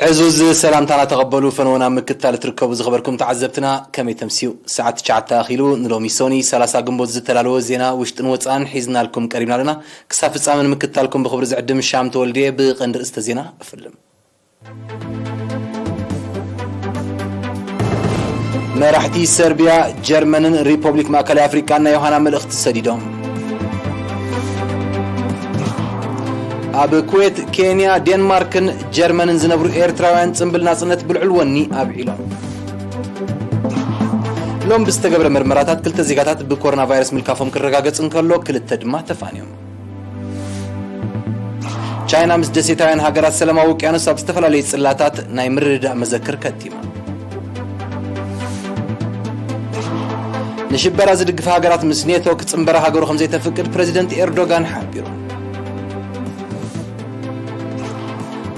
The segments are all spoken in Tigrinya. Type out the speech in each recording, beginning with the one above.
ዕዙዝ ሰላምታና ተቐበሉ። ፈነወና ምክታል ትርከቡ ዝኸበርኩም ተዓዘብትና፣ ከመይ ተምስዩ? ሰዓት ትሽዓተ ኣኺሉ። ንሎሚ ሶኒ ሰላሳ ግንቦት ዝተዳለወ ዜና ውሽጥን ወፃእን ሒዝናልኩም ቀሪብና ኣለና። ክሳብ ፍጻመ ንምክታልኩም ብኽብሪ ዝዕድም ሻም ተወልዴ። ብቐንዲ ርእስተ ዜና እፍልም። መራሕቲ ሰርቢያ፣ ጀርመንን ሪፖብሊክ ማእከላይ ኣፍሪቃን ናይ ዮሃና መልእኽቲ ሰዲዶም። ኣብ ኩዌት፣ ኬንያ፣ ዴንማርክን ጀርመንን ዝነብሩ ኤርትራውያን ጽምብል ናጽነት ብልዑል ወኒ ኣብዒሎም። ሎም ብዝተገብረ ምርመራታት ክልተ ዜጋታት ብኮሮና ቫይረስ ምልካፎም ክረጋገጽ እንከሎ፣ ክልተ ድማ ተፋንዮም። ቻይና ምስ ደሴታውያን ሃገራት ሰላማዊ ውቅያኖስ ኣብ ዝተፈላለዩ ጽላታት ናይ ምርድዳእ መዘክር ከቲማ። ንሽበራ ዝድግፋ ሃገራት ምስ ኔቶ ክጽንበራ ሃገሩ ከም ዘይተፍቅድ ፕረዚደንት ኤርዶጋን ሓቢሩ።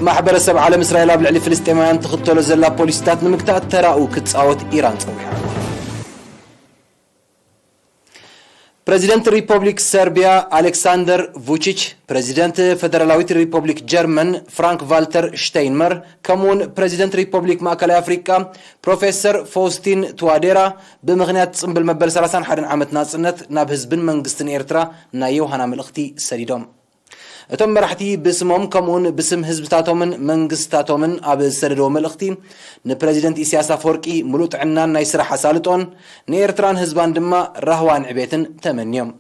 ማሕበረሰብ ዓለም እስራኤል ኣብ ልዕሊ ፍልስጤማውያን ትኽተሎ ዘላ ፖሊሲታት ንምግታእ ተራኡ ክጻወት ኢራን ጸዊዓ። ፕረዚደንት ሪፖብሊክ ሰርቢያ ኣሌክሳንደር ቩቺች፣ ፕረዚደንት ፈደራላዊት ሪፖብሊክ ጀርመን ፍራንክ ቫልተር ሽተይንመር፣ ከምኡውን ፕረዚደንት ሪፖብሊክ ማእከላይ ኣፍሪቃ ፕሮፌሰር ፎውስቲን ቱዋዴራ ብምኽንያት ጽምብል መበል ሰላሳን ሓደን ዓመት ናጽነት ናብ ህዝብን መንግስትን ኤርትራ ናይ ዮሃና መልእኽቲ ሰዲዶም። እቶም መራሕቲ ብስሞም ከምኡውን ብስም ህዝብታቶምን መንግስታቶምን ኣብ ዝሰደድዎ መልእኽቲ፣ ንፕረዚደንት ኢሳያስ ኣፈወርቂ ምሉእ ጥዕናን ናይ ስራሕ ኣሳልጦን፣ ንኤርትራን ህዝባን ድማ ራህዋን ዕቤትን ተመንዮም።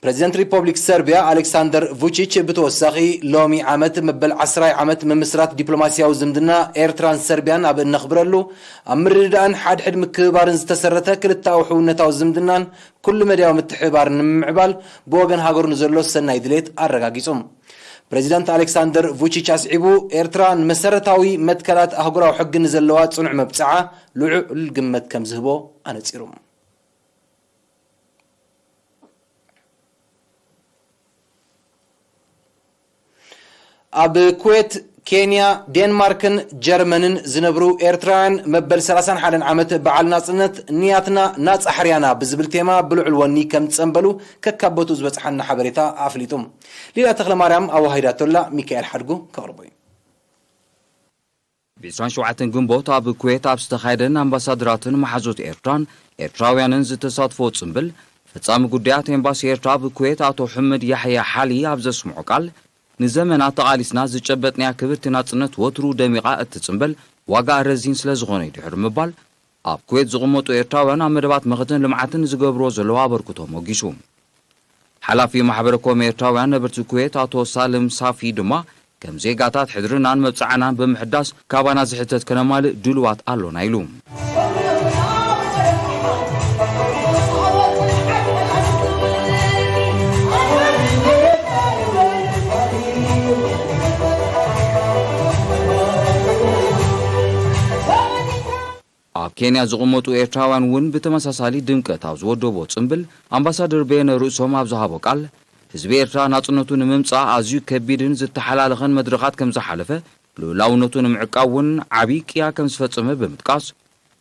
ፕረዚደንት ሪፖብሊክ ሰርቢያ ኣሌክሳንደር ቩቺች ብተወሳኺ፣ ሎሚ ዓመት መበል ዓስራይ ዓመት ምምስራት ዲፕሎማስያዊ ዝምድና ኤርትራን ሰርቢያን ኣብ እነኽብረሉ፣ ኣብ ምርድዳእን ሓድሕድ ምክብባርን ዝተሰረተ ክልተኣዊ ሕውነታዊ ዝምድናን ኩሉ መዳያዊ ምትሕብባር ንምምዕባል ብወገን ሃገሩ ንዘሎ ሰናይ ድሌት ኣረጋጊጹ። ፕረዚደንት ኣሌክሳንደር ቩቺች ኣስዒቡ፣ ኤርትራ ንመሰረታዊ መትከላት ኣህጉራዊ ሕጊ ንዘለዋ ጽኑዕ መብጽዓ ልዑል ግመት ከም ዝህቦ ኣነጺሩ። ኣብ ኩዌት፣ ኬንያ፣ ዴንማርክን ጀርመንን ዝነብሩ ኤርትራውያን መበል ሰላሳን ሓደን ዓመት በዓል ናጽነት ንያትና ናጻ ሕርያና ብዝብል ቴማ ብልዑል ወኒ ከም ዝጸንበሉ ከካብ ቦትኡ ዝበጽሓና ሓበሬታ ኣፍሊጡ። ሊዳ ተኽለማርያም ኣወሃሂዳቶላ፣ ሚካኤል ሓድጉ ከቕርቦ እዩ። ብዒስራን ሸውዓተን ግንቦት ኣብ ኩዌት ኣብ ዝተኻየደን ኣምባሳደራትን መሓዙት ኤርትራን ኤርትራውያንን ዝተሳትፎ ጽምብል፣ ፈጻሚ ጉዳያት ኤምባሲ ኤርትራ ኣብ ኩዌት ኣቶ ሕምድ ያሕያ ሓሊ ኣብ ዘስምዖ ቃል፣ ንዘመናት ተቓሊስና ዝጨበጥናያ ክብርቲ ናጽነት ወትሩ ደሚቓ እትጽምበል ዋጋኣ ረዚን ስለ ዝኾነ እዩ ድሕሪ ምባል፣ ኣብ ኩዌት ዝቕመጡ ኤርትራውያን ኣብ መደባት ምኽትን ልምዓትን ዝገብርዎ ዘለዉ ኣበርክቶ ሞጊሱ። ሓላፊ ማሕበረ ኮም ኤርትራውያን ነበርቲ ኩዌት ኣቶ ሳልም ሳፊ ድማ፣ ከም ዜጋታት ሕድርናን መብጽዓናን ብምሕዳስ ካባና ዝሕተት ከነማልእ ድሉዋት ኣሎና ኢሉ። ኣብ ኬንያ ዝቕመጡ ኤርትራውያን እውን ብተመሳሳሊ ድምቀት ኣብ ዝወደቦ ጽምብል፣ ኣምባሳደር በየነ ርእሶም ኣብ ዝሃቦ ቃል፣ ህዝቢ ኤርትራ ናጽነቱ ንምምጻእ ኣዝዩ ከቢድን ዝተሓላለኸን መድረኻት ከም ዝሓለፈ፣ ልኡላውነቱ ንምዕቃብ እውን ዓቢ ቅያ ከም ዝፈጸመ ብምጥቃስ፣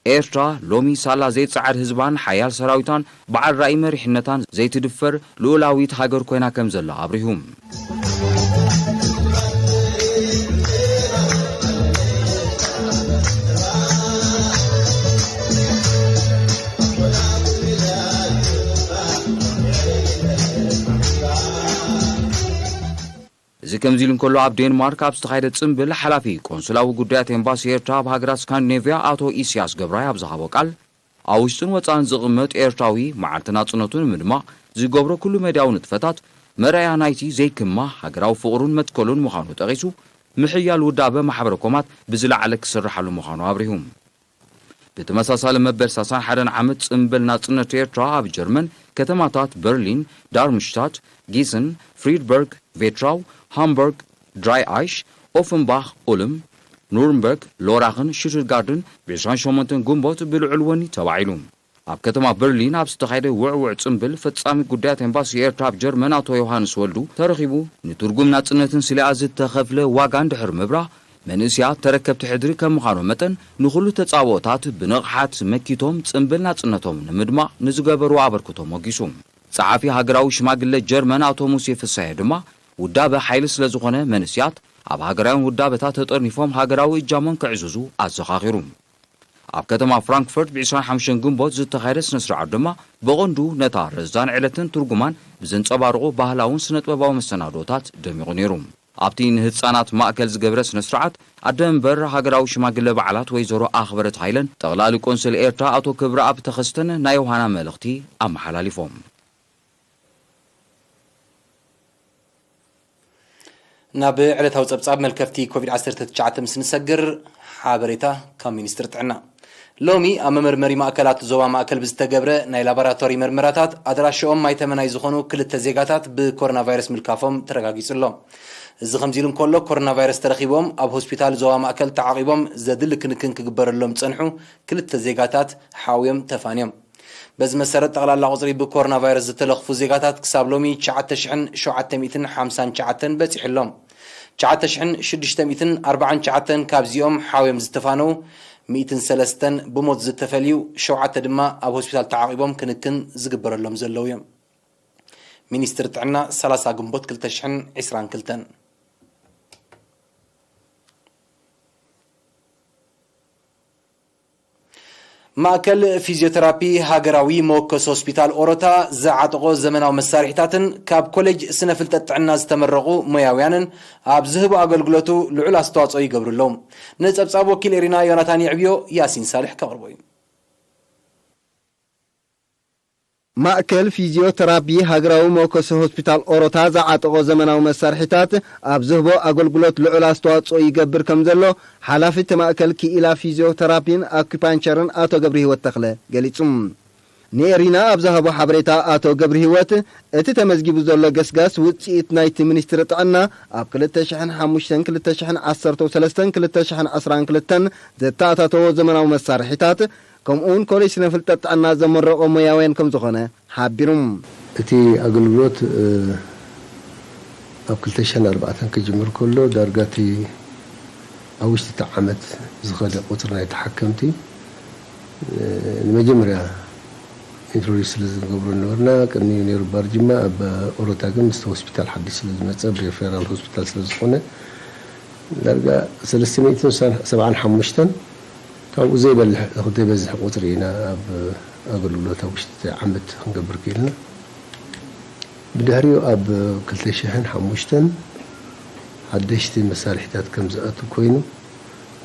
ኤርትራ ሎሚ ሳላ ዘይጸዓድ ህዝባን ሓያል ሰራዊታን በዓል ራእይ መሪሕነታን ዘይትድፈር ልኡላዊት ሃገር ኮይና ከም ዘላ ኣብሪሁ። እዚ ከምዚ ኢሉ እንከሎ፣ ኣብ ዴንማርክ ኣብ ዝተኻየደ ጽምብል፣ ሓላፊ ቆንስላዊ ጉዳያት ኤምባሲ ኤርትራ ኣብ ሃገራት ስካንዲኔቭያ ኣቶ ኢስያስ ገብራይ ኣብ ዝሃቦ ቃል፣ ኣብ ውሽጥን ወጻእን ዝቕመጥ ኤርትራዊ መዓልቲ ናጽነቱ ንምድማቕ ዝገብሮ ኩሉ መዳያዊ ንጥፈታት መርኣያ ናይቲ ዘይክማ ሃገራዊ ፍቕሩን መትከሉን ምዃኑ ጠቒሱ፣ ምሕያል ውዳበ ማሕበረ ኮማት ብዝለዓለ ክስርሓሉ ምዃኑ ኣብሪሁ። ብተመሳሳሊ መበል ሰላሳን ሓደን ዓመት ጽምብል ናጽነት ኤርትራ ኣብ ጀርመን ከተማታት በርሊን፣ ዳርምሽታት፣ ጊስን፣ ፍሪድበርግ፣ ቬትራው፣ ሃምበርግ፣ ድራይ ኣይሽ፣ ኦፈንባኽ፣ ኡልም፣ ኑርንበርግ፣ ሎራኽን ሽቱትጋርድን ብዕስራን ሸሞንተን ግንቦት ብልዑል ወኒ ተባዒሉ። ኣብ ከተማ በርሊን ኣብ ዝተኻየደ ውዕውዕ ጽምብል፣ ፈጻሚ ጉዳያት ኤምባሲ ኤርትራ ኣብ ጀርመን ኣቶ ዮሃንስ ወልዱ ተረኺቡ፣ ንትርጉም ናጽነትን ስለኣ ዝተኸፍለ ዋጋን ድሕሪ ምብራህ፣ መንእሰያት ተረከብቲ ሕድሪ ከም ምዃኖም መጠን፣ ንኹሉ ተጻብኦታት ብንቕሓት መኪቶም ጽምብል ናጽነቶም ንምድማቕ ንዝገበርዎ ኣበርክቶ ሞጊሱ። ጸሓፊ ሃገራዊ ሽማግለ ጀርመን ኣቶ ሙሴ ፍሳሄ ድማ፣ ውዳበ ሓይሊ ስለ ዝኾነ፣ መንእሰያት ኣብ ሃገራውያን ውዳበታት ተጠርኒፎም ሃገራዊ እጃሞም ከዕዝዙ ኣዘኻኺሩ። ኣብ ከተማ ፍራንክፈርት ብ ዕስራን ሓሙሽተን ግንቦት ዝተኻየደ ስነ ስርዓት ድማ ብቐንዱ ነታ ረዛን ዕለትን ትርጉማን ብዘንጸባርቑ ባህላውን ስነ ጥበባዊ መሰናዶታት ደሚቑ ነይሩ። ኣብቲ ንህጻናት ማእከል ዝገብረ ስነ ስርዓት ኣደ መንበር ሃገራዊ ሽማግለ በዓላት ወይዘሮ ኣኽበረት ሃይለን ጠቕላሊ ቆንስል ኤርትራ ኣቶ ክብረኣብ ተኸስተን ናይ ዮሃና መልእኽቲ ኣመሓላሊፎም። ናብ ዕለታዊ ጸብጻብ መልከፍቲ ኮቪድ ዓሰርተ ትሽዓተ ምስ ንሰግር፣ ሓበሬታ ካብ ሚኒስትሪ ጥዕና። ሎሚ ኣብ መመርመሪ ማእከላት ዞባ ማእከል ብዝተገብረ ናይ ላቦራቶሪ መርመራታት ኣድራሽኦም ማይተመናይ ዝኾኑ ክልተ ዜጋታት ብኮሮና ቫይረስ ምልካፎም ተረጋጊጹ ኣሎ። እዚ ከምዚ ኢሉ እንከሎ፣ ኮሮና ቫይረስ ተረኺቦም ኣብ ሆስፒታል ዞባ ማእከል ተዓቒቦም ዘድሊ ክንክን ክግበረሎም ዝጸንሑ ክልተ ዜጋታት ሓውዮም ተፋንዮም። በዚ መሰረት ጠቕላላ ቁጽሪ ብኮሮና ቫይረስ ዝተለኽፉ ዜጋታት ክሳብ ሎሚ ትሽዓተ ሽሕን ሸውዓተ ሚእትን ሓምሳን ትሽዓተን በጺሑ ኣሎ። ትሽዓተ ሽሕን ሽዱሽተ ሚእትን ኣርባዓን ትሽዓተን ካብዚኦም ሓውዮም ዝተፋነዉ፣ ሚእትን ሰለስተን ብሞት ዝተፈልዩ፣ ሸውዓተ ድማ ኣብ ሆስፒታል ተዓቒቦም ክንክን ዝግበረሎም ዘለዉ እዮም። ሚኒስትሪ ጥዕና ሰላሳ ግንቦት ክልተ ሽሕን ዕስራን ክልተን። ማእከል ፊዚዮተራፒ ሃገራዊ መወከሲ ሆስፒታል ኦሮታ ዝዓጠቖ ዘመናዊ መሳርሒታትን ካብ ኮሌጅ ስነ ፍልጠት ጥዕና ዝተመረቑ ሞያውያንን ኣብ ዝህቦ ኣገልግሎቱ ልዑል ኣስተዋጽኦ ይገብሩ ኣለዉ። ንጸብጻብ ወኪል ኤሪና ዮናታን የዕብዮ፣ ያሲን ሳልሕ ከቕርቦ እዩ። ማእከል ፊዚዮተራፒ ሃገራዊ መወከሲ ሆስፒታል ኦሮታ ዝዓጠቖ ዘመናዊ መሳርሒታት ኣብ ዝህቦ ኣገልግሎት ልዑል ኣስተዋጽኦ ይገብር ከም ዘሎ ሓላፊ እቲ ማእከል ክኢላ ፊዚዮተራፒን ኣኩፓንቸርን ኣቶ ገብረሂወት ተኽለ ገሊጹ። ንኤሪና ኣብ ዝሃቦ ሓበሬታ ኣቶ ገብረሂወት፣ እቲ ተመዝጊቡ ዘሎ ገስጋስ ውጽኢት ናይቲ ሚኒስትሪ ጥዕና ኣብ ክልተ ሽሕን ሓሙሽተን ክልተ ሽሕን ዓሰርተ ሰለስተን ክልተ ሽሕን ዕስራን ክልተን ዘተኣታተዎ ዘመናዊ መሳርሒታት ከምኡውን ኮሌጅ ስነ ፍልጠት ጥዕና ዘመረቖ ሞያውያን ከም ዝኾነ ሓቢሩ። እቲ ኣገልግሎት ኣብ ክልተ ሽሕን ኣርባዕተን ክጅምር ከሎ ዳርጋ እቲ ኣብ ውሽጢ እቲ ዓመት ዝኸደ ቁፅሪ ናይ ተሓከምቲ ንመጀመርያ ኢንትሮዲስ ስለ ዝገብሮ ነበርና። ቅድሚኡ ነይሩ ባርጅማ ኣብ ኦሮታ ግን ምስቲ ሆስፒታል ሓድሽ ስለ ዝመፀ ሪፌራል ሆስፒታል ስለ ዝኾነ ዳርጋ ሰለስተ ሚእትን ሰብዓን ሓሙሽተን ካብኡ ዘይበልሕ ዘይበዝሕ ቁፅሪ ኢና ኣብ ኣገልግሎት ኣብ ውሽጢ ዓመት ክንገብር ክኢልና። ብድሕሪኡ ኣብ ክልተ ሽሕን ሓሙሽተን ሓደሽቲ መሳርሒታት ከም ዝኣቱ ኮይኑ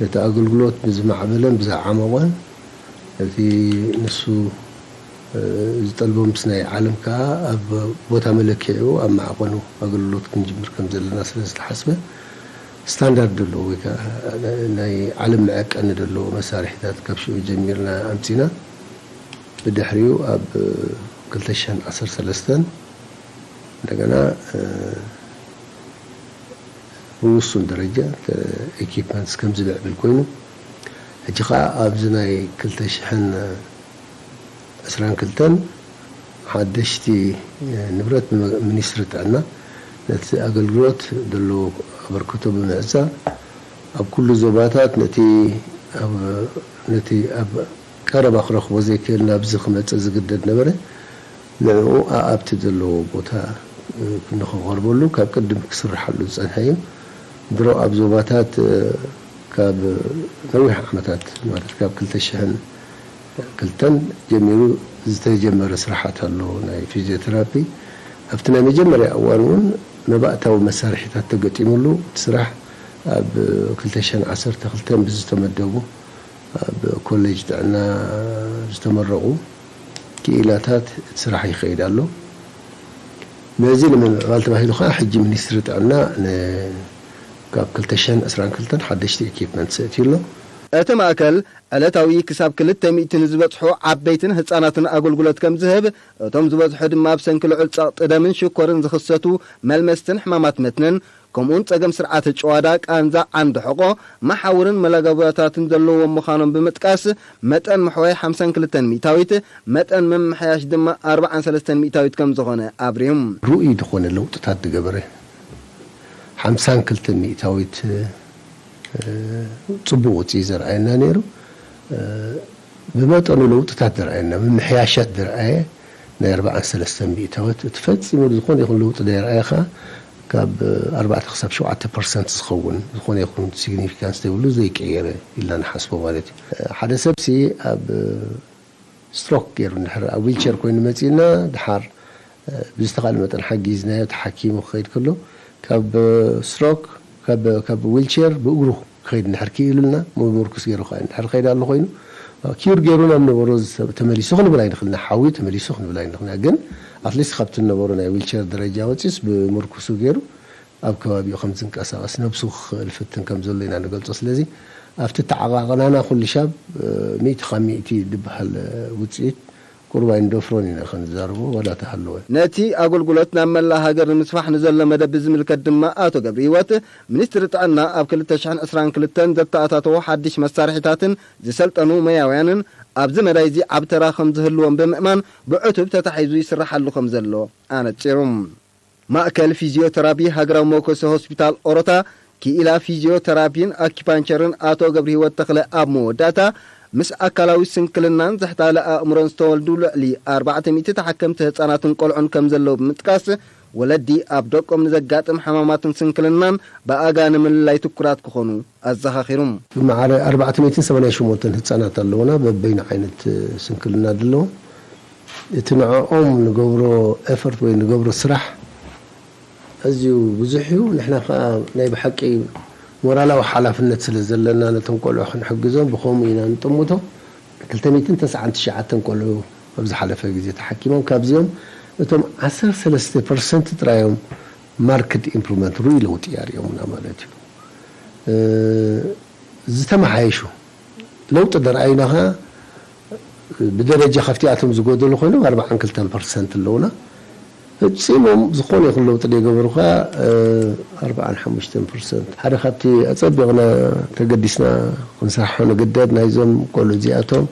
ነቲ ኣገልግሎት ብዝማዕበለን ብዝዓመቖን እቲ ንሱ ዝጠልቦ ምስ ናይ ዓለም ከዓ ኣብ ቦታ መለክዒኡ ኣብ ማዕቐኑ ኣገልግሎት ክንጅምር ከም ዘለና ስለ ዝተሓስበ ስታንዳርድ ዘለዎ ወይ ከዓ ናይ ዓለም መዐቀኒ ዘለዎ መሳርሒታት ካብ ሽዑ ጀሚርና ኣምፂና ብድሕሪኡ ኣብ ክልተ ሽሕን ዓሰርተ ሰለስተን እንደገና ብውሱን ደረጃ ኢኪፕመንትስ ከም ዝምዕብል ኮይኑ ሕጂ ከዓ ኣብዚ ናይ ክልተ ሽሕን ዕስራን ክልተን ሓደሽቲ ንብረት ብሚኒስትሪ ጥዕና ነቲ ኣገልግሎት ዘለዎ ኣበርክቶ ብምዕዛብ ኣብ ኩሉ ዞባታት ነቲ ነቲ ኣብ ቀረባ ክረኽቦ ዘይክእል ናብዚ ክመጽእ ዝግደድ ነበረ። ንዕኡ ኣኣብቲ ዘለዎ ቦታ ንኽቐርበሉ ካብ ቅድም ክስርሓሉ ዝጸንሐ እዩ። ድሮ ኣብ ዞባታት ካብ ነዊሕ ዓመታት ማለት ካብ ክልተ ሽሕን ክልተን ጀሚሩ ዝተጀመረ ስራሓት ኣሎ ናይ ፊዚዮቴራፒ። ኣብቲ ናይ መጀመርያ እዋን እውን መባእታዊ መሳርሒታት ተገጢሙሉ እቲ ስራሕ ኣብ ክልተ ሽሕን ዓሰርተ ክልተን ብዝተመደቡ ኣብ ኮሌጅ ጥዕና ዝተመረቑ ክኢላታት እቲ ስራሕ ይኸይድ ኣሎ። ነዚ ንምምዕባል ተባሂሉ ከዓ ሕጂ ሚኒስትሪ ጥዕና ካብ ክልተ ሽሕን ዕስራን ክልተን ሓደሽቲ ኢኪፕመንትስ ኣእትዩ ኣሎ። እቲ ማእከል ዕለታዊ ክሳብ ክልተ ሚእቲ ንዝበጽሑ ዓበይትን ህጻናትን ኣገልግሎት ከም ዝህብ፣ እቶም ዝበዝሑ ድማ ብሰንኪ ልዑል ጸቕጢ ደምን ሽኮርን ዝኽሰቱ መልመስትን ሕማማት መትንን፣ ከምኡውን ጸገም ስርዓተ ጭዋዳ፣ ቃንዛ ዓንዲ ሕቖ፣ መሓውርን መላገቢያታትን ዘለዎም ምዃኖም ብምጥቃስ፣ መጠን ምሕዋይ ሓምሳን ክልተን ሚእታዊት፣ መጠን ምምሕያሽ ድማ ኣርባዓን ሰለስተን ሚእታዊት ከም ዝኾነ ኣብሪሁ። ርኡይ ዝኾነ ለውጥታት ዝገበረ ሓምሳን ክልተን ሚእታዊት ጽቡቕ ውፅኢት ዘርኣየና ነይሩ። ብመጠኑ ለውጥታት ዘርኣየና፣ ምምሕያሻት ዘርኣየ ናይ ኣርባዓን ሰለስተን ሚእታዊት፣ እቲ ፈፂሙ ዝኾነ ይኹን ለውጢ ዘየርኣየ ከዓ ካብ ኣርባዕተ ክሳብ ሸውዓተ ፐርሰንት ዝኸውን ዝኾነ ይኹን ሲግኒፊካንስ ዘይብሉ ዘይቀየረ ኢልና ንሓስቦ ማለት እዩ። ሓደ ሰብሲ ኣብ ስትሮክ ገይሩ እንድሕር ኣብ ዊልቸር ኮይኑ መጺእና ድሓር ብዝተኻለ መጠን ሓጊዝናዮ ተሓኪሙ ክኸይድ ከሎ ካብ ስትሮክ ካብ ዊልቸር ብእግሩ ክኸይድ እንድሕር ክኢሉልና ብምርኩስ ገይሩ ከዓ እንድሕር ኸይድ ኣሎ ኮይኑ ኪዩር ገይሩ ናብ ነበሮ ተመሊሱ ክንብል ኣይንኽልና። ሓዊ ተመሊሱ ክንብል ኣይንኽልና። ግን ኣትሊስት ካብቲ ነበሮ ናይ ዊልቸር ደረጃ ወፂስ ብምርኩሱ ገይሩ ኣብ ከባቢኡ ከም ዝንቀሳቐስ ነብሱ ክኽእል ፍትን ከም ዘሎ ኢና ንገልጾ። ስለዚ ኣብቲ ተዓቓቕናና ኩሉ ሻብ ሚእቲ ካብ ሚእቲ ዝበሃል ውፅኢት ቁርባይ ንደፍሮን ኢና ክንዛረቦ ዋላ ተሃለወ። ነቲ ኣገልግሎት ናብ መላእ ሃገር ንምስፋሕ ንዘሎ መደብ ብዝምልከት ድማ ኣቶ ገብረ ህይወት፣ ሚኒስትሪ ጥዕና ኣብ ክልተ ሽሕን ዕስራን ክልተን ዘተኣታተዎ ሓድሽ መሳርሒታትን ዝሰልጠኑ መያውያንን ኣብዚ መዳይ እዚ ዓቢ ተራ ከም ዝህልዎም ብምእማን ብዕቱብ ተታሒዙ ይስራሓሉ ከም ዘሎ ኣነጺሩ። ማእከል ፊዚዮተራፒ ሃገራዊ መወከሲ ሆስፒታል ኦሮታ፣ ክኢላ ፊዚዮተራፒን ኣኪፓንቸርን ኣቶ ገብረሂወት ተኽለ ኣብ መወዳእታ፣ ምስ ኣካላዊ ስንክልናን ዝሕታለ ኣእምሮን ዝተወልዱ ልዕሊ ኣርባዕተ ሚእቲ ተሓከምቲ ህጻናትን ቆልዑን ከም ዘለዉ ብምጥቃስ፣ ወለዲ ኣብ ደቆም ንዘጋጥም ሕማማትን ስንክልናን ብኣጋ ንምልላይ ትኩራት ክኾኑ ኣዘኻኺሩ። ብማዕረ ኣርባዕተ ሚእትን ሰማንያን ሸሞንተን ህጻናት ኣለዉና፣ በበይኑ ዓይነት ስንክልና ኣለዎም። እቲ ንዕኦም ንገብሮ ኤፈርት ወይ ንገብሮ ስራሕ ኣዝዩ ብዙሕ እዩ። ንሕና ከኣ ናይ ብሓቂ ሞራላዊ ሓላፍነት ስለ ዘለና ነቶም ቆልዑ ክንሕግዞም ብኸምኡ ኢና ንጥምቶ። ክልተ ሚእትን ተስዓን ትሽዓተን ቆልዑ ኣብ ዝሓለፈ ግዜ ተሓኪሞም፣ ካብዚኦም እቶም ዓሰርተ ሰለስተ ፐርሰንት ጥራዮም ማርክድ ኢምፕሩቭመንት፣ ርኡይ ለውጢ ኣርእዮምና ማለት እዩ። እ፣ ዝተመሓየሹ ለውጢ ደርኣዩና ኸኣ ብደረጃ ካብቲኣቶም ዝጎደሉ ኮይኖም ኣርባዓን ክልተን ፐርሰንት ኣለዉና። ፈጺሞም ዝኾነ ይኹን ለውጢ ዘይገበሩ ኸኣ፣ እ፣ ኣርባዓን ሓሙሽተን ፐርሰንት። ሓደ ካብቲ ኣጸቢቕና ተገዲስና ክንሰርሖ ንግደድ ናይዞም ቆልዑ እዚኣቶም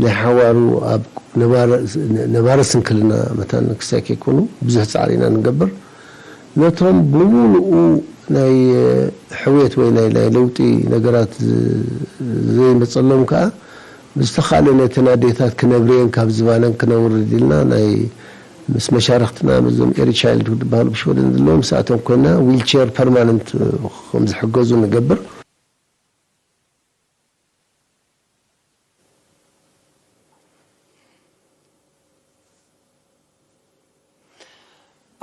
ናይ ሓዋሩ ኣብ ነባር-፣ ነባሪ ስንክልና መታን ክሳይ ከይኮኑ ብዙሕ ጻዕሪ ኢና ንገብር። ነቶም ብምሉኡ ናይ ሕውየት ወይ ናይ፣ ናይ ለውጢ ነገራት ዝ-፣ ዘይመጸሎም ከኣ፣ ብዝተኻእለ ነተን ኣዴታት ክነብርየን ካብ ዝባነን ክነውርድ ኢልና ናይ ምስ መሻርኽትና ምስዞም ኤሪ ቻይልድ ዝበሃሉ ብሽወደን ዘለዉ ምስኣቶም ኮይና ዊልቸር ፐርማነንት ከም ዝሕገዙ ንገብር።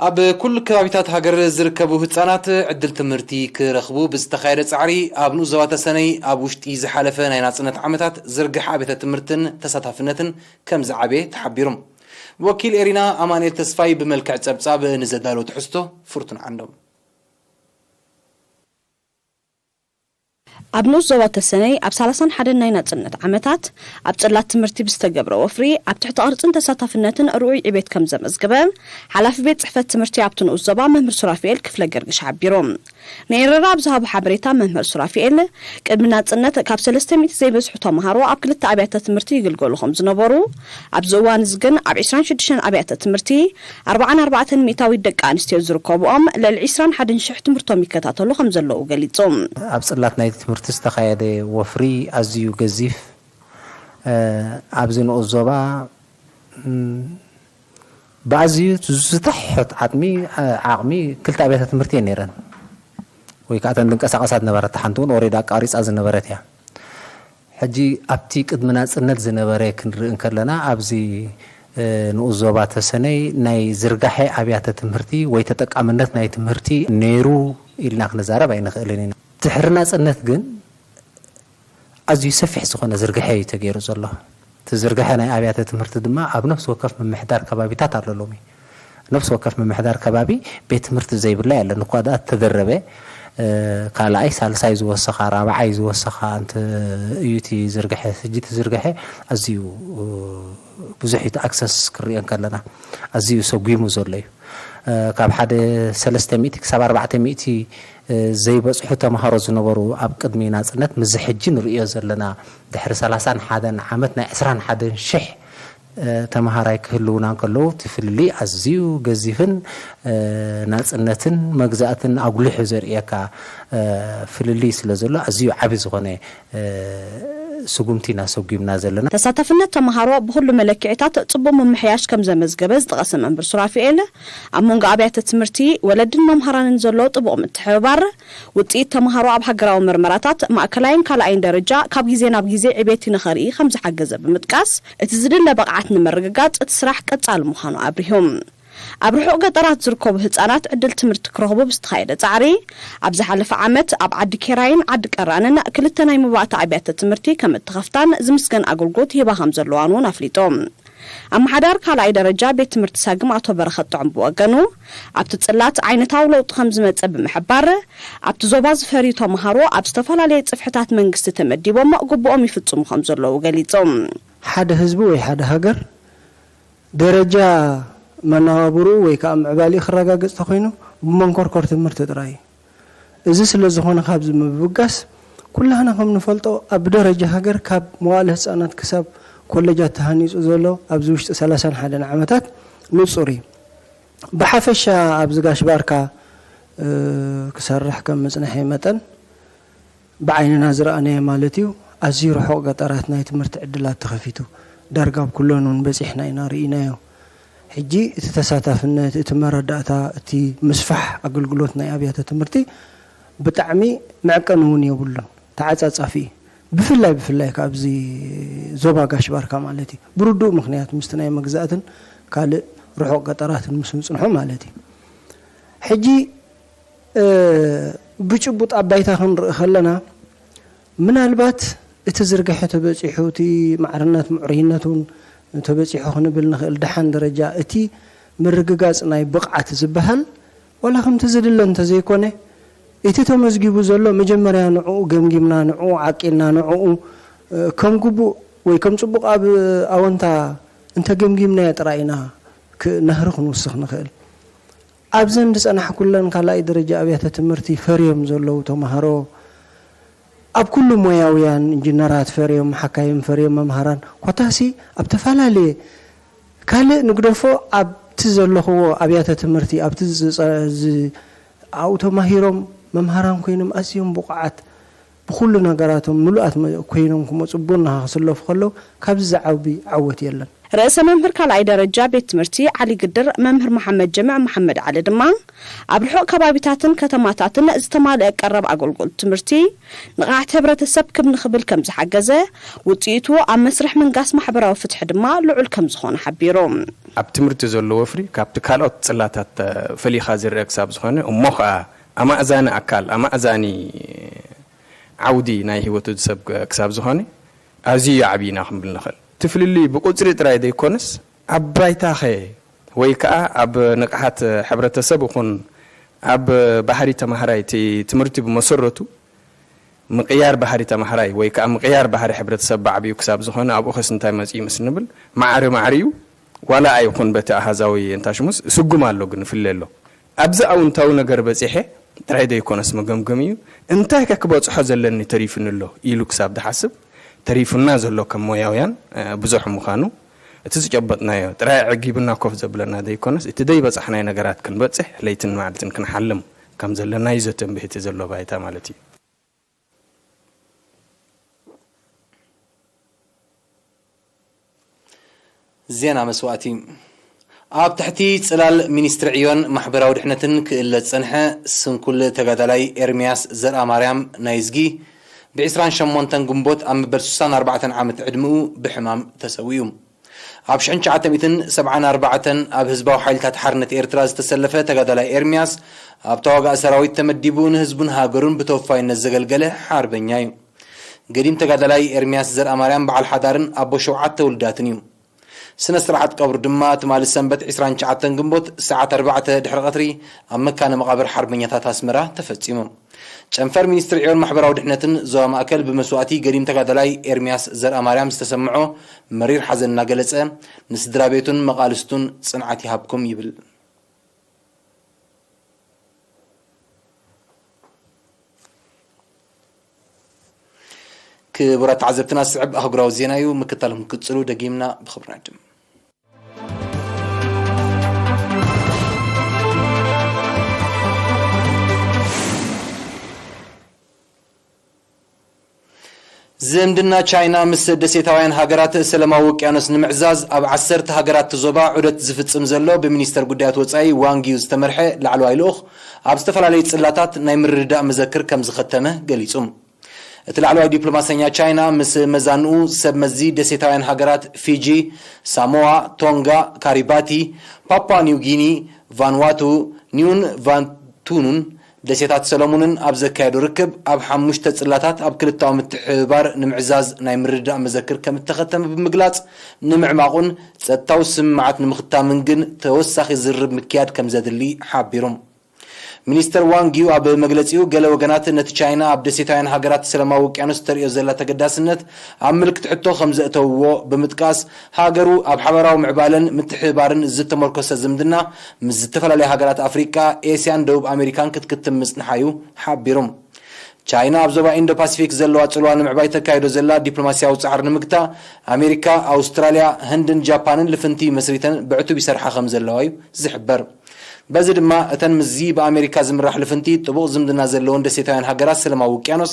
ኣብ ኩሉ ከባቢታት ሃገር ዝርከቡ ህጻናት ዕድል ትምህርቲ ክረኽቡ ብዝተኻየደ ጻዕሪ ኣብ ንኡስ ዞባ ተሰነይ ኣብ ውሽጢ ዝሓለፈ ናይ ናጽነት ዓመታት ዝርግሐ ኣብያተ ትምህርትን ተሳታፍነትን ከም ዝዓበየ ተሓቢሩ። ወኪል ኤሪና ኣማኑኤል ተስፋይ ብመልክዕ ጸብጻብ ንዘዳለዎ ትሕዝቶ ፍርቱን ዓንዶም። ኣብ ንኡስ ዞባ ተሰነይ ኣብ ሰላሳን ሓደን ናይ ናጽነት ዓመታት ኣብ ጽላት ትምህርቲ ብዝተገብረ ወፍሪ ኣብ ትሕቲ ቅርጽን ተሳታፍነትን ርኡይ ዕቤት ከም ዘመዝግበ ሓላፊ ቤት ጽሕፈት ትምህርቲ ኣብቲ ንኡስ ዞባ መምህር ሱራፊኤል ክፍለ ገርግሽ ሓቢሩ። ንኤረና ኣብ ዝሃቦ ሓበሬታ መምህር ሱራፊኤል ቅድሚ ናጽነት ካብ ሰለስተ ሚእቲ ዘይበዝሑ ተምሃሮ ኣብ ክልተ ኣብያተ ትምህርቲ ይግልገሉ ከም ዝነበሩ፣ ኣብዚ እዋን እዚ ግን ኣብ ዕስራን ሽዱሽተን ኣብያተ ትምህርቲ ኣርባዓን ኣርባዕተን ሚእታዊት ደቂ ኣንስትዮ ዝርከብኦም ልዕሊ ዕስራን ሓደን ሽሕ ትምህርቶም ይከታተሉ ከም ዘለዉ ገሊጹ። ኣብ ጽላት ናይ ትምህርቲ ዝተኻየደ ወፍሪ ኣዝዩ ገዚፍ፣ እ፣ ኣብዚ ንኡስ ዞባ፣ እም፣ ብኣዝዩ ዝትሕት ዓቕሚ፣ ዓቕሚ ክልተ ኣብያተ ትምህርቲ እየን ነይረን። ወይ ከዓ እተን ዝንቀሳቐሳ ዝነበረት ሓንቲ እውን ኦሬዲ ኣቃሪጻ ዝነበረት እያ። ሕጂ ኣብቲ ቅድሚ ናጽነት ዝነበረ ክንርኢ እንከለና፣ ኣብዚ፣ እ፣ ንኡስ ዞባ ተሰነይ ናይ ዝርጋሐ ኣብያተ ትምህርቲ ወይ ተጠቃምነት ናይ ትምህርቲ ነይሩ ኢልና ክንዛረብ ኣይንኽእልን ኢና። ድሕሪ ናጽነት ግን ኣዝዩ ሰፊሕ ዝኾነ ዝርግሐ እዩ ተገይሩ ዘሎ። እቲ ዝርግሐ ናይ ኣብያተ ትምህርቲ ድማ ኣብ ነፍሲ ወከፍ ምምሕዳር ከባቢታት ኣሎ ሎሚ። ነፍሲ ወከፍ ምምሕዳር ከባቢ ቤት ትምህርቲ ዘይብላ የለን። እኳ ደኣ እተደረበ፣ እ፣ ካልኣይ፣ ሳልሳይ ዝወሰኻ፣ ራብዓይ ዝወሰኻ እንተ እዩ እቲ ዝርግሐ። ሕጂ እቲ ዝርግሐ ኣዝዩ፣ እ፣ ብዙሕ እዩ፣ እቲ ኣክሰስ ክርእዮ እንከለና ኣዝዩ ሰጒሙ ዘሎ እዩ። እ፣ ካብ ሓደ ሰለስተ ሚእቲ ክሳብ ኣርባዕተ ሚእቲ እ፣ ዘይበጽሑ ተምሃሮ ዝነበሩ ኣብ ቅድሚ ናጽነት፣ ምስዚ ሕጂ ንርእዮ ዘለና ድሕሪ ሰላሳን ሓደን ዓመት ናይ ዕስራን ሓደን ሽሕ፣ እ፣ ተምሃራይ ክህልዉና እንከለዉ፣ እቲ ፍልልይ ኣዝዩ ገዚፍን፣ እ፣ ናጽነትን መግዛእትን ኣጉሊሑ ዘርእየካ፣ እ፣ ፍልልይ ስለ ዘሎ፣ ኣዝዩ ዓቢ ዝኾነ፣ እ፣ ስጉምቲ ኢና ሰጒምና ዘለና። ተሳታፍነት ተምሃሮ ብኹሉ መለክዒታት ጽቡቕ ምምሕያሽ ከም ዘመዝገበ ዝጠቐሰ መምህር ሱራፊኤል፣ ኣብ መንጎ ኣብያተ ትምህርቲ፣ ወለድን መምሃራንን ዘሎ ጥቡቕ ምትሕብባር፣ ውጽኢት ተምሃሮ ኣብ ሃገራዊ መርመራታት ማእከላይን ካልኣይን ደረጃ ካብ ግዜ ናብ ግዜ ዕቤት ንኸርኢ ከም ዝሓገዘ ብምጥቃስ፣ እቲ ዝድለ ብቕዓት ንምርግጋጽ እቲ ስራሕ ቀጻሊ ምዃኑ ኣብሪሁ። ኣብ ርሑቕ ገጠራት ዝርከቡ ህጻናት ዕድል ትምህርቲ ክረኽቡ ብዝተኻየደ ጻዕሪ፣ ኣብ ዝሓለፈ ዓመት ኣብ ዓዲ ኬራይን ዓዲ ቀራንን ክልተ ናይ መባእታ ኣብያተ ትምህርቲ ከም እተኸፍታን ዝምስገን ኣገልግሎት ይህባ ከም ዘለዋን እውን ኣፍሊጡ። ኣመሓዳሪ ካልኣይ ደረጃ ቤት ትምህርቲ ሳግም ኣቶ በረኸት ጥዑም ብወገኑ፣ ኣብቲ ጽላት ዓይነታዊ ለውጢ ከም ዝመጸ ብምሕባር፣ ኣብቲ ዞባ ዝፈርዩ ተምሃሮ ኣብ ዝተፈላለየ ጽፍሕታት መንግስቲ ተመዲቦም ግቡኦም ይፍጽሙ ከም ዘለዉ ገሊጹ። ሓደ ህዝቢ ወይ ሓደ ሃገር ደረጃ መነባብርኡ ወይ ከዓ ምዕባሊኡ ክረጋገጽ ተኮይኑ ብመንኮርኮር ትምህርቲ ጥራይ እዩ። እዚ ስለ ዝኾነ ካብዚ ምብጋስ ኩላህና ከም ንፈልጦ ኣብ ደረጃ ሃገር ካብ መዋእለ ህፃናት ክሳብ ኮለጃት ተሃኒፁ ዘሎ ኣብዚ ውሽጢ ሰላሳን ሓደን ዓመታት ንፁር እዩ። ብሓፈሻ ኣብዚ ጋሽ ባርካ ክሰርሕ ከም ምፅንሐይ መጠን ብዓይንና ዝረኣናዮ ማለት እዩ። ኣዝዩ ርሑቕ ገጠራት ናይ ትምህርቲ ዕድላት ተኸፊቱ። ዳርጋ ኣብ ኩለን እውን በጺሕና ኢና ርኢናዮ። ሕጂ እቲ ተሳታፍነት፣ እቲ መረዳእታ፣ እቲ ምስፋሕ ኣገልግሎት ናይ ኣብያተ ትምህርቲ ብጣዕሚ መዕቀኒ እውን የብሉን። ተዓጻጻፊ እዩ። ብፍላይ ብፍላይ ካብዚ ዞባ ጋሽ ባርካ ማለት እዩ። ብርዱእ ምኽንያት ምስቲ ናይ መግዛእትን ካልእ ርሑቕ ገጠራትን ምስ ንጽንሖ ማለት እዩ። ሕጂ ብጭቡጥ ኣብ ባይታ ክንርኢ ከለና ምናልባት እቲ ዝርግሐ ተበጺሑ እቲ ማዕርነት ምዕሩይነት እውን ተበጺሑ ክንብል ንኽእል ደሓን ደረጃ እቲ ምርግጋጽ ናይ ብቕዓት ዝበሃል ዋላ ከምቲ ዝድለ እንተዘይኮነ እቲ ተመዝጊቡ ዘሎ መጀመርያ ንዕኡ ገምጊምና ንዕኡ ዓቂልና ንዕኡ ከም ግቡእ ወይ ከም ጽቡቕ ኣብ ኣወንታ እንተገምጊምናዮ ጥራይ ኢና ነህሪ ክንውስኽ ንኽእል። ኣብዘን ዝጸናሕኩለን ካልኣይ ደረጃ ኣብያተ ትምህርቲ ፈርዮም ዘለዉ ተምሃሮ ኣብ ኩሉ ሞያውያን ኢንጂነራት ፈርዮም፣ ሓካይም ፈርዮም፣ መምሃራን ኮታሲ ኣብ ተፈላለየ ካልእ ንግደፎ ኣብቲ ዘለኽዎ ኣብያተ ትምህርቲ ኣብቲ ኣብኡ ተማሂሮም መምሃራን ኮይኖም ኣዝዮም ብቑዓት ብኹሉ ነገራቶም ምሉኣት ኮይኖም ክመፁ ቡን ናሃ ክስለፉ ከለዉ ካብዚ ዝዓቢ ዓወት የለን። ርእሰ መምህር ካልኣይ ደረጃ ቤት ትምህርቲ ዓሊ ግድር መምህር መሓመድ ጀምዕ መሓመድ ዓሊ ድማ ኣብ ርሑቕ ከባቢታትን ከተማታትን ዝተማልአ ቀረብ ኣገልግሎት ትምህርቲ ንቕሓት ሕብረተሰብ ክብ ንኽብል ከም ዝሓገዘ፣ ውፅኢቱ ኣብ መስርሕ ምንጋስ ማሕበራዊ ፍትሒ ድማ ልዑል ከም ዝኾነ ሓቢሩ። ኣብ ትምህርቲ ዘሎ ወፍሪ ካብቲ ካልኦት ፅላታት ፈሊኻ ዝረአ ክሳብ ዝኾነ እሞ ኸዓ ኣማእዛኒ ኣካል ኣማእዛኒ ዓውዲ ናይ ህይወቱ ሰብ ክሳብ ዝኾነ ኣዝዩ ዓብዪ ኢና ክንብል ንኽእል። እቲ ፍልልይ ብቁፅሪ ጥራይ ዘይኮነስ ኣብ ባይታኸ ወይ ከዓ ኣብ ንቕሓት ሕብረተሰብ ይኹን ኣብ ባህሪ ተምሃራይ እቲ ትምህርቲ ብመሰረቱ ምቕያር ባህሪ ተምሃራይ ወይ ከዓ ምቕያር ባህሪ ሕብረተሰብ ብዓብዩ ክሳብ ዝኾነ ኣብኡ ኸስ እንታይ መፅዩ ምስ ንብል ማዕሪ ማዕሪኡ ዋላ ኣይኹን በቲ ኣሃዛዊ እንታሽሙስ ስጉም ኣሎ ግን ፍለ ኣሎ ኣብዚ ኣውንታዊ ነገር በፂሐ ጥራይ ዘይኮነስ መገምገሚኡ እንታይ ከ ክበፅሖ ዘለኒ ተሪፉኒ ኣሎ ኢሉ ክሳብ ዝሓስብ ተሪፉና ዘሎ ከም ሞያውያን ብዙሕ ምዃኑ እቲ ዝጨበጥናዮ ጥራይ ኣዕጊቡና ኮፍ ዘብለና ዘይኮነስ እቲ ዘይበፃሕናዮ ነገራት ክንበፅሕ ለይትን መዓልትን ክንሓልም ከም ዘለና እዩ ዘተንብህ እቲ ዘሎ ባይታ ማለት እዩ። ዜና መስዋእቲ። ኣብ ትሕቲ ጽላል ሚኒስትሪ ዕዮን ማሕበራዊ ድሕነትን ክእለ ዝጸንሐ ስንኩል ተጋዳላይ ኤርምያስ ዘርኣማርያም ናይዝጊ፣ ብ ዕስራን ሸሞንተን ግንቦት ኣብ መበል ሱሳን ኣርባዕተን ዓመት ዕድመኡ ብሕማም ተሰዊኡ። ኣብ ሽሕን ትሽዓተ ሚእትን ሰብዓን ኣርባዕተን ኣብ ህዝባዊ ሓይልታት ሓርነት ኤርትራ ዝተሰለፈ ተጋዳላይ ኤርምያስ፣ ኣብ ተዋጋኢ ሰራዊት ተመዲቡ ንህዝቡን ሃገሩን ብተወፋይነት ዘገልገለ ሓርበኛ እዩ። ገዲም ተጋዳላይ ኤርምያስ ዘርኣማርያም በዓል ሓዳርን ኣቦ ሸውዓተ ውሉዳትን እዩ። ስነ ስርዓት ቀብሩ ድማ ትማሊ ሰንበት ዕስራን ትሽዓተን ግንቦት ሰዓት ኣርባዕተ ድሕሪ ቀትሪ ኣብ መካነ መቓብር ሓርበኛታት ኣስመራ ተፈጺሙ። ጨንፈር ሚኒስትሪ ዕዮን ማሕበራዊ ድሕነትን ዞባ ማእከል ብመስዋእቲ ገዲም ተጋዳላይ ኤርምያስ ዘርኣማርያም ዝተሰምዖ መሪር ሓዘን እናገለጸ፣ ንስድራ ቤቱን መቓልስቱን ጽንዓት ይሃብኩም ይብል። ክቡራት ተዓዘብትና፣ ዝስዕብ ኣህጉራዊ ዜና እዩ። ምክታልኩም ክትጽሉ ደጊምና ብኽብሪ ንዕድም። ዝምድና ቻይና ምስ ደሴታውያን ሃገራት ሰላማዊ ውቅያኖስ ንምዕዛዝ ኣብ ዓሰርተ ሃገራት እቲ ዞባ ዑደት ዝፍጽም ዘሎ ብሚኒስተር ጉዳያት ወጻኢ ዋንግ ዩ ዝተመርሐ ላዕለዋይ ልኡኽ ኣብ ዝተፈላለዩ ጽላታት ናይ ምርድዳእ መዘክር ከም ዝኸተመ ገሊጹ። እቲ ላዕለዋይ ዲፕሎማሰኛ ቻይና ምስ መዛንኡ ሰብ መዚ ደሴታውያን ሃገራት ፊጂ፣ ሳሞዋ፣ ቶንጋ፣ ካሪባቲ፣ ፓፑዋ ኒው ጊኒ፣ ቫንዋቱ፣ ኒውን ቫቱኑን ደሴታት ሰለሙንን ኣብ ዘካየዶ ርክብ ኣብ ሓሙሽተ ጽላታት ኣብ ክልታዊ ምትሕብባር ንምዕዛዝ ናይ ምርድዳእ መዘክር ከም እተኸተመ ብምግላጽ፣ ንምዕማቑን ጸጥታዊ ስምምዓት ንምኽታምን ግን ተወሳኺ ዝርርብ ምክያድ ከም ዘድሊ ሓቢሩ። ሚኒስተር ዋንግ ዩ ኣብ መግለጺኡ፣ ገለ ወገናት ነቲ ቻይና ኣብ ደሴታውያን ሃገራት ሰላማዊ ውቅያኖስ ተርእዮ ዘላ ተገዳስነት ኣብ ምልክት ሕቶ ከም ዘእተውዎ ብምጥቃስ፣ ሃገሩ ኣብ ሓበራዊ ምዕባለን ምትሕብባርን ዝተመርኮሰ ዝምድና ምስ ዝተፈላለያ ሃገራት ኣፍሪቃ፣ ኤስያን ደቡብ ኣሜሪካን ክትክትም ምጽንሓ ዩ ሓቢሩ። ቻይና ኣብ ዞባ ኢንዶ ፓሲፊክ ዘለዋ ጽልዋ ንምዕባይ ተካይዶ ዘላ ዲፕሎማስያዊ ጻዕሪ ንምግታእ፣ ኣሜሪካ፣ ኣውስትራልያ፣ ህንድን ጃፓንን ልፍንቲ መስሪተን ብዕቱብ ይሰርሓ ከም ዘለዋ ዩ ዝሕበር። በዚ ድማ እተን ምስዚ ብኣሜሪካ ዝምራሕ ልፍንቲ ጥቡቕ ዝምድና ዘለወን ደሴታውያን ሃገራት ሰላማዊ ውቅያኖስ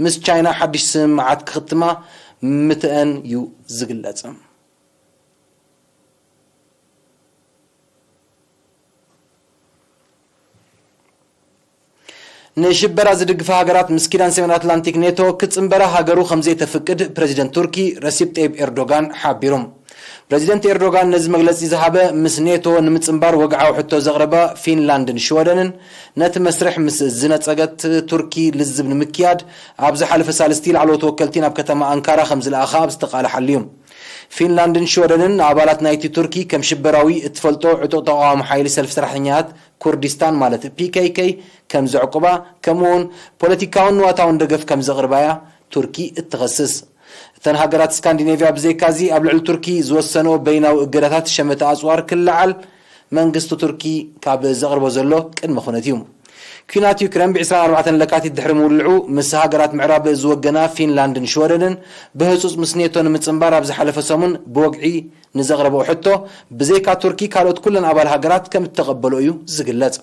ምስ ቻይና ሓድሽ ስምምዓት ክኽትማ ምትአን ዩ ዝግለጽ። ንሽበራ ዝድግፋ ሃገራት ምስ ኪዳን ሰሜን ኣትላንቲክ ኔቶ ክጽንበራ ሃገሩ ከም ዘይተፍቅድ ፕረዚደንት ቱርኪ ረሲፕ ጠይብ ኤርዶጋን ሓቢሩ። ፕረዚደንት ኤርዶጋን ነዚ መግለጺ ዝሃበ ምስ ኔቶ ንምጽንባር ወግዓዊ ሕቶ ዘቕረባ ፊንላንድን ሽወደንን ነቲ መስርሕ ምስ ዝነጸገት ቱርኪ ልዝብ ንምክያድ ኣብ ዝሓለፈ ሳልስቲ ላዕለዎት ወከልቲ ናብ ከተማ ኣንካራ ከም ዝለኣኻ ኣብ ዝተቓልሓሉ እዩ። ፊንላንድን ሽወደንን ንኣባላት ናይቲ ቱርኪ ከም ሽበራዊ እትፈልጦ ዕጡቕ ተቓዋሚ ሓይሊ ሰልፊ ሰራሕተኛታት ኩርዲስታን ማለት ፒ ኬ ኬ ከም ዘዕቁባ፣ ከምኡውን ፖለቲካውን ንዋታውን ደገፍ ከም ዘቕርባያ ቱርኪ እትኸስስ። እተን ሃገራት ስካንዲኔቭያ ብዘይካዚ ኣብ ልዕሊ ቱርኪ ዝወሰንኦ በይናዊ እገዳታት ሸመተ ኣጽዋር ክለዓል መንግስቲ ቱርኪ ካብ ዘቕርቦ ዘሎ ቅድመ ኩነት እዩ። ኲናት ዩክሬን ብ ዕስራን ኣርባዕተን ለካቲት ድሕሪ ምውልዑ ምስ ሃገራት ምዕራብ ዝወገና ፊንላንድን ሽወደንን ብህጹጽ ምስ ኔቶ ንምጽንባር ኣብ ዝሓለፈ ሰሙን ብወግዒ ንዘቕረብኦ ሕቶ ብዘይካ ቱርኪ ካልኦት ኩለን ኣባል ሃገራት ከም እተቐበሎ እዩ ዝግለጽ።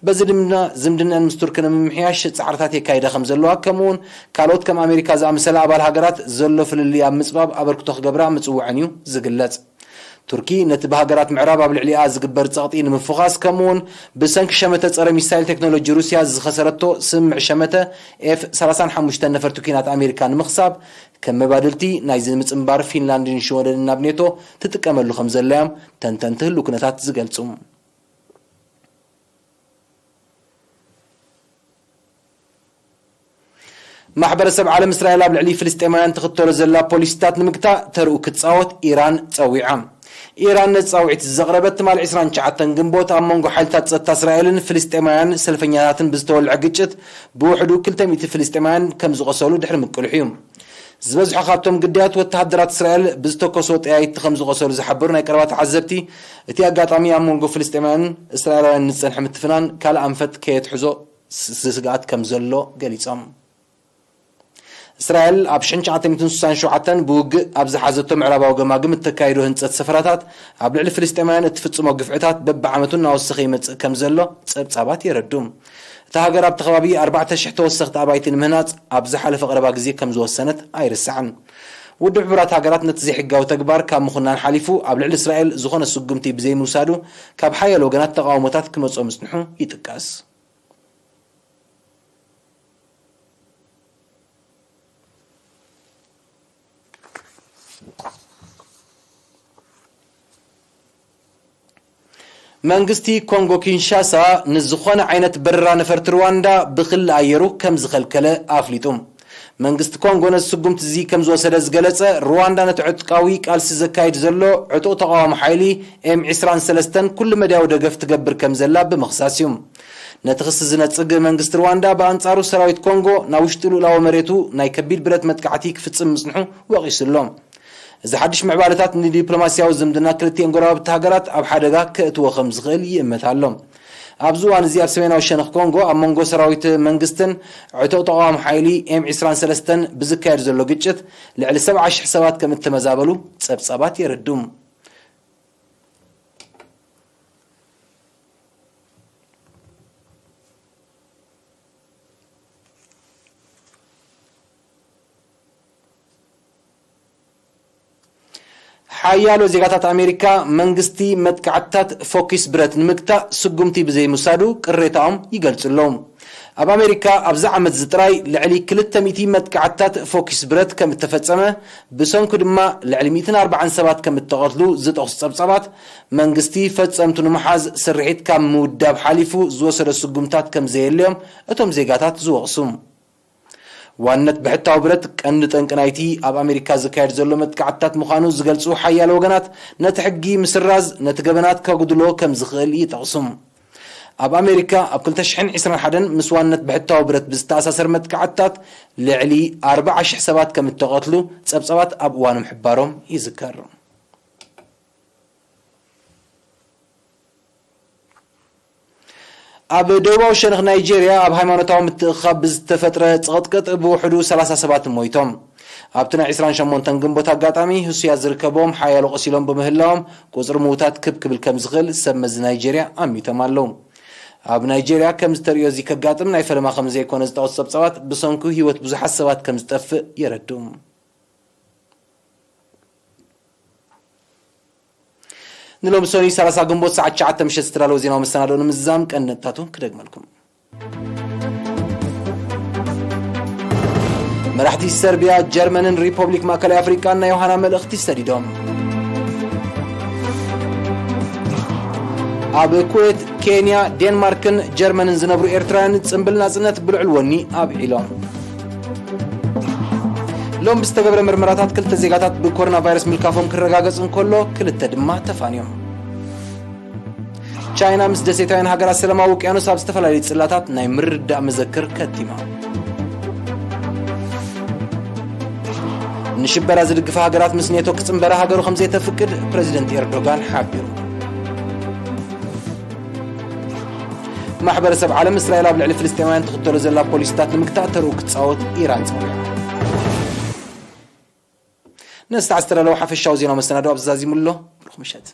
በዚ ድማ ዝምድነን ምስ ቱርኪ ንምምሕያሽ ጻዕርታት የካይዳ ከም ዘለዋ፣ ከምኡውን ካልኦት ከም ኣሜሪካ ዝኣመሰላ ኣባል ሃገራት ዘሎ ፍልልይ ኣብ ምጽባብ ኣበርክቶ ክገብራ ምጽውዐን እዩ ዝግለጽ። ቱርኪ ነቲ ብሃገራት ምዕራብ ኣብ ልዕሊኣ ዝግበር ጸቕጢ ንምፍዃስ፣ ከምኡውን ብሰንኪ ሸመተ ጸረ ሚሳይል ቴክኖሎጂ ሩስያ ዝኸሰረቶ ስምምዕ ሸመተ ኤፍ ሰላሳን ሓሙሽተን ነፈርቲ ኲናት ኣሜሪካ ንምኽሳብ ከም መባድልቲ ናይዚ ንምጽንባር ፊንላንድን ሽወደንን ናብ ኔቶ ትጥቀመሉ ከም ዘላ እዮም ተንተንቲ ህሉው ኩነታት ዝገልጹ። ማሕበረሰብ ዓለም እስራኤል ኣብ ልዕሊ ፍልስጤማውያን ትኽተሎ ዘላ ፖሊሲታት ንምግታእ ተርኡ ክትጻወት ኢራን ጸዊዓ። ኢራን ነዚ ጻውዒት ዘቕረበት ትማሊ ዕስራን ትሽዓተን ግንቦት ኣብ መንጎ ሓይልታት ጸጥታ እስራኤልን ፍልስጤማውያን ሰልፈኛታትን ብዝተወልዐ ግጭት ብውሕዱ ክልተ ሚእቲ ፍልስጤማውያን ከም ዝቖሰሉ ድሕሪ ምቅልሑ እዩ። ዝበዝሑ ካብቶም ግዳያት ወተሃደራት እስራኤል ብዝተኮስዎ ጠያይቲ ከም ዝቖሰሉ ዝሓበሩ ናይ ቀረባ ተዓዘብቲ፣ እቲ ኣጋጣሚ ኣብ መንጎ ፍልስጤማውያንን እስራኤላውያንን ዝጸንሐ ምትፍናን ካልእ ኣንፈት ከየትሕዞ ስ-፣ ስግኣት ከም ዘሎ ገሊጾም። እስራኤል ኣብ ሽሕን ትሽዓተ ሚእትን ስሳን ሸውዓተን ብውግእ ኣብ ዝሓዘቶ ምዕራባዊ ገማግም እተካይዶ ህንጸት ሰፈራታት ኣብ ልዕሊ ፍልስጤማውያን እትፍጽሞ ግፍዕታት በብዓመቱ እናወሰኸ ይመጽእ ከም ዘሎ ጸብጻባት የረዱ። እታ ሃገር ኣብቲ ከባቢ ኣርባዕተ ሽሕ ተወሰኽቲ ኣባይቲ ንምህናጽ ኣብ ዝሓለፈ ቀረባ ግዜ ከም ዝወሰነት ኣይርሳዕን። ውድብ ሕቡራት ሃገራት ነቲ ዘይሕጋዊ ተግባር ካብ ምኹናን ሓሊፉ ኣብ ልዕሊ እስራኤል ዝኾነ ስጉምቲ ብዘይምውሳዱ ካብ ሓያሎ ወገናት ተቓውሞታት ክመጾ ምጽንሑ ይጥቀስ። መንግስቲ ኮንጎ ኪንሻሳ ንዝኾነ ዓይነት በረራ ነፈርቲ ሩዋንዳ ብክሊ ኣየሩ ከም ዝኸልከለ ኣፍሊጡ። መንግስቲ ኮንጎ ነዚ ስጉምቲ እዚ ከም ዝወሰደ ዝገለጸ፣ ሩዋንዳ ነቲ ዕጥቃዊ ቃልሲ ዘካይድ ዘሎ ዕጡቕ ተቓዋሚ ሓይሊ ኤም ዕስራን ሰለስተን ኩሉ መዳያዊ ደገፍ ትገብር ከም ዘላ ብምኽሳስ እዩ። ነቲ ክሲ ዝነጽግ መንግስቲ ሩዋንዳ ብኣንጻሩ ሰራዊት ኮንጎ ናብ ውሽጢ ልኡላዊ መሬቱ ናይ ከቢድ ብረት መጥቃዕቲ ክፍጽም ምጽንሑ ወቒሱ ኣሎ። እዚ ሓድሽ ምዕባለታት ንዲፕሎማስያዊ ዝምድና ክልቲኤን ጎረባብቲ ሃገራት ኣብ ሓደጋ ከእትዎ ከም ዝኽእል ይእመት ኣሎ። ኣብዚ እዋን እዚ ኣብ ሰሜናዊ ሸነኽ ኮንጎ ኣብ መንጎ ሰራዊት መንግስትን ዕጡቕ ተቓዋሚ ሓይሊ ኤም ዕስራን ሰለስተን ብዝካየድ ዘሎ ግጭት ልዕሊ ሰብዓ ሽሕ ሰባት ከም እተመዛበሉ ጸብጻባት የረዱ። ሓያሎ ዜጋታት ኣሜሪካ መንግስቲ መጥቃዕትታት ፎኪስ ብረት ንምግታእ ስጉምቲ ብዘይምውሳዱ ቅሬታኦም ይገልጹ ኣለዉ። ኣብ ኣሜሪካ ኣብዚ ዓመት እዚ ጥራይ ልዕሊ ክልተ ሚእቲ መጥቃዕትታት ፎኪስ ብረት ከም እተፈጸመ፣ ብሰንኩ ድማ ልዕሊ ሚእትን ኣርባዓን ሰባት ከም እተቐትሉ ዝጠቕሱ ጸብጻባት፣ መንግስቲ ፈጸምቱ ንምሓዝ ስርሒት ካብ ምውዳብ ሓሊፉ ዝወሰዶ ስጉምታት ከም ዘየለዮም እቶም ዜጋታት ዝወቕሱ። ዋንነት ብሕታዊ ብረት ቀንዲ ጠንቂ ናይቲ ኣብ ኣሜሪካ ዝካየድ ዘሎ መጥቃዕትታት ምዃኑ ዝገልጹ ሓያሎ ወገናት፣ ነቲ ሕጊ ምስራዝ ነቲ ገበናት ከጉድሎ ከም ዝኽእል ይጠቕሱ። ኣብ ኣሜሪካ ኣብ ክልተ ሽሕን ዕስራን ሓደን ምስ ዋንነት ብሕታዊ ብረት ብዝተኣሳሰር መጥቃዕትታት ልዕሊ ኣርባዓ ሽሕ ሰባት ከም እተቐትሉ ጸብጻባት ኣብ እዋኑ ምሕባሮም ይዝከር። ኣብ ደቡባዊ ሸነኽ ናይጄርያ ኣብ ሃይማኖታዊ ምትእኽኻብ ብዝተፈጥረ ጽቕጥቅጥ ብውሕዱ ሰላሳ ሰባት ሞይቶም። ኣብቲ ናይ ዕስራን ሸሞንተን ግንቦት ኣጋጣሚ ህሱያት ዝርከብዎም ሓያሎ ቆሲሎም ብምህላዎም ቁጽሪ ምዉታት ክብ ክብል ከም ዝኽእል ሰብ መዚ ናይጄርያ ኣሚቶም ኣለዉ። ኣብ ናይጄርያ ከም ዝተርእዮ እዚ ከጋጥም ናይ ፈለማ ከም ዘይኮነ ዝጠቐሱ ጸብጻባት ብሰንኩ ህይወት ብዙሓት ሰባት ከም ዝጠፍእ የረድኡ። ንሎሚ ሰኑይ ሰላሳ ግንቦት ሰዓት ትሽዓተ ምሸት ዝተዳለወ ዜናዊ መሰናዶ ንምዝዛም ቀንዲ ነጥብታቱ ክደግመልኩም። መራሕቲ ሰርቢያ፣ ጀርመንን ሪፖብሊክ ማእከላይ ኣፍሪቃን ናይ ዮሃና መልእኽቲ ሰዲዶም። ኣብ ኩዌት፣ ኬንያ፣ ዴንማርክን ጀርመንን ዝነብሩ ኤርትራውያን ጽምብል ናጽነት ብልዑል ወኒ ኣብዒሎም። ሎም ብዝተገብረ ምርመራታት ክልተ ዜጋታት ብኮሮና ቫይረስ ምልካፎም ክረጋገጽ እንከሎ፣ ክልተ ድማ ተፋንዮም። ቻይና ምስ ደሴታውያን ሃገራት ሰላማዊ ውቅያኖስ ኣብ ዝተፈላለዩ ጽላታት ናይ ምርዳእ መዘክር ከቲማ። ንሽበራ ዝድግፋ ሃገራት ምስ ኔቶ ክጽንበራ ሃገሩ ከም ዘይተፍቅድ ፕረዚደንት ኤርዶጋን ሓቢሩ። ማሕበረሰብ ዓለም እስራኤል ኣብ ልዕሊ ፍልስጤማውያን ትኽተሎ ዘላ ፖሊሲታት ንምግታእ ተርኡ ክትጻወት ኢራን ጸዊዓ። ንዝተዓዝተዳለዉ ሓፈሻዊ ዜናዊ መሰናዶ ኣብ ዛዚሙ ኣሎ። ብሩኽ ምሸት።